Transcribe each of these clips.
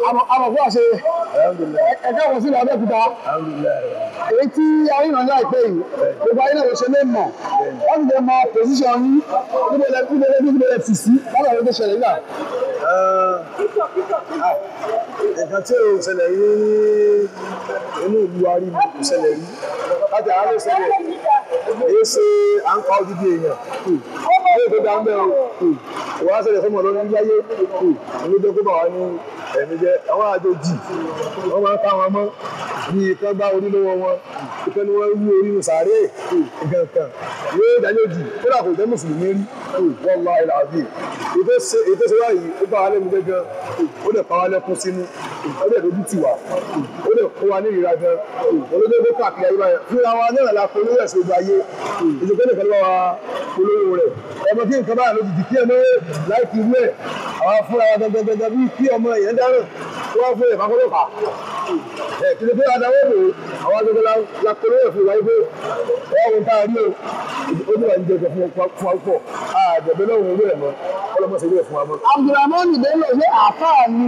Àmọ̀ fún àṣẹ ẹ̀ka wọ̀ sílẹ̀ Abẹ́òkúta. Èyí tí arìnrìn ní àìpẹ́ yìí, gbogbo ayé náà ló ṣe lè mọ̀. Wọ́n ti lè mọ pòsíṣàn yín níbo lẹ tì sí báwo ló tó ṣẹlẹ̀ nígbà. Nǹkan tí ò ṣẹlẹ̀ rí inú ìlú wa rí kò ṣẹlẹ̀ rí. Láti àárọ̀ ṣẹlẹ̀, èyí ṣe à ń pa odidi èèyàn. Ilé tó dá ń bẹ̀ o. Wàá ṣẹlẹ̀ fún ọmọ lórí ayé. Ìlú tó kó bà wá ní ẹ̀mí jẹ́. Àwọn àjòjì wọ́n máa ń ká wọn mọ́. Bí ikán bá orí lọ́wọ́ wọn, ikán ni wọ́n wú orí nù sàárè. Nǹkan kan yóò dájòjì kódà kò jẹ́ mùsùlùmí rí. Wallahi alazim. Ètò ṣe wáyìí ó bá wa lẹ́nu gángan, ó dẹ̀ pa wá lẹ́kún sínú, ó dẹ̀ dojú tì wá, ó dẹ̀ kó wa ní ìrira gan. Olójú ó káàkiri ayé báyẹn. Fúnra wa náà la polówó ẹ̀sìn ojú ayé. Ìjọba nìkan ló wá polówó rẹ̀. Ọmọ kí nǹkan báyà lójijì kí ẹmọ láìkí irú ẹ̀. Àwa fúnra wa gangan bí kí ọmọ èèyàn dáràn kó wá fún ẹ̀fà kọ́lọ́pàá. Ẹ̀ kí ló pé adáwọ̀ bò àwọn agbègbè la polówó ẹ̀ fún wa yìí pé ọ̀hún tá a rí o. Ó ní wà ní jẹ́ fún wa pọ̀. Àjẹ̀bẹ́ lọ́wọ́ owó ẹ̀ mọ́. Ọlọ́mọ ṣe ilé ẹ̀ fún wa mọ́. Abdulrahman Bello ṣe àáfàá ni.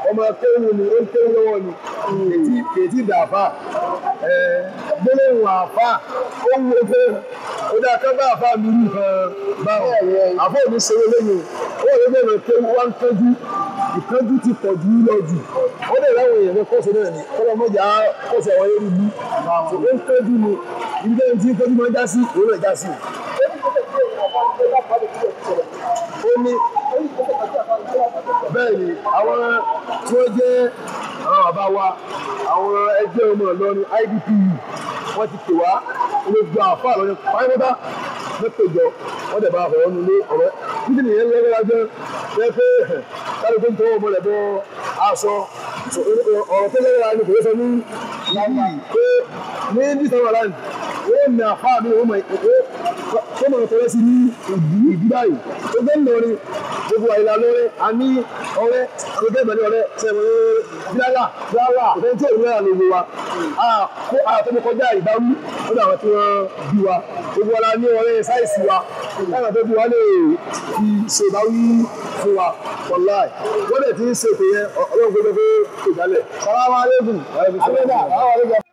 Ọmọ kéwù ni, ó ń kéwù lọ́wọ́ ni. Kèétí dàáfà. Gbólóhùn àáfà ó wú pé ó dáa ká bá àáfà mi rú kan báwọn. Àáfà ò ní ṣe eléyìí o. Ó wà lóbi ọ̀nà kéwù wá ń kánjú. Ìkánjú ti pọ̀ jù lọ jù. Ó dẹ̀ láwọn èèyàn kọ́sẹ̀ náà ni. Kọ́lọ́mọ́jà kọ́sẹ̀ àwọn eré ìlú. Ó ń kánjú ni. Ibi tẹ́ni tí ń kánjú máa ń já sí, òun náà já sí. Ó ní bẹ́ẹ̀ ni àwọn tí wọ́n jẹ́ àwọn bàbá wa, àwọn ẹgbẹ́ ọmọ Ìlọrin IDPU, wọ́n ti pè wá gbogbo àfáà lọ́ní pátápátá mẹ́tẹ̀jọ, wọ́n dẹ̀ bá a fọwọ́ nulẹ̀ ọ̀rẹ́ títí nìyẹn lọ́wọ́ jẹ́ jẹ́ pé kálukú ń tọwọ́ ọmọlẹ̀ bọ́ aṣọ ọ̀rọ̀ tó lẹ́yìn ni kò yẹ sọ ní yìí pé ní this time around wọ́n ní àfáà mi wọ́n mọ̀ tó mọ̀ tọrẹ sí ní ìdí báyìí tó gbé ńlọrin gbogbo àyílá lórí a ní ọ̀rẹ́ àgbẹ̀gbẹ̀ ìbẹ̀lẹ̀ ọ̀rẹ́ sẹ̀wọ̀n bílálà bílálà kò fẹ́ tí òun náà lógo wa kó àtọmọkọjá ìbáwí lọ́dọ̀ àwọn tí wọ́n bí wa gbogbo wa la ní ọ̀rẹ́ sáìsì wa láwọn tó bí wa lè fi ṣe ìbáwí fún wa wàláì wọ́n dẹ̀ ti ń ṣètò yẹn ọlọ́run gbogbo fún ìdálẹ̀. Salaam alaikum. Abẹ́dà, salaam alaikum.